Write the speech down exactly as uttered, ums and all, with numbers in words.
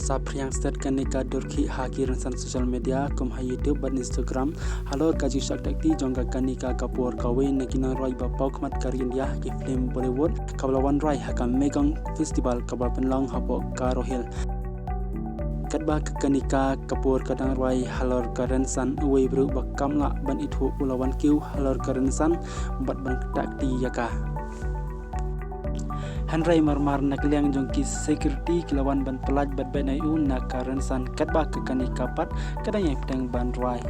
Saphriang stet Kanika Durkhih ha ki rynsan social media kum ha YouTube bad Instagram halor ka jingshah ktah kti jong ka Kanika Kapoor, kawei na ki nongrwai ba paw khmat ka ri India ha ki film Bollywood, kaba la wan rwai ha ka Megong Festival kaba pynlong hapoh Garo Hills. Katba ka Kanika Kapoor ka dang rwai halor ka rynsan, uwei u briew ba kam lah ban ithuh u la wan kiew halor ka rynsan bad ban ktah kti ïa ka. Hynrei marmar na ka liang jong ki security ki la wan ban pyllait bad beh noh ïa u na ka rynsan, katba ka Kanika pat ka dang ïai bteng ban rwai.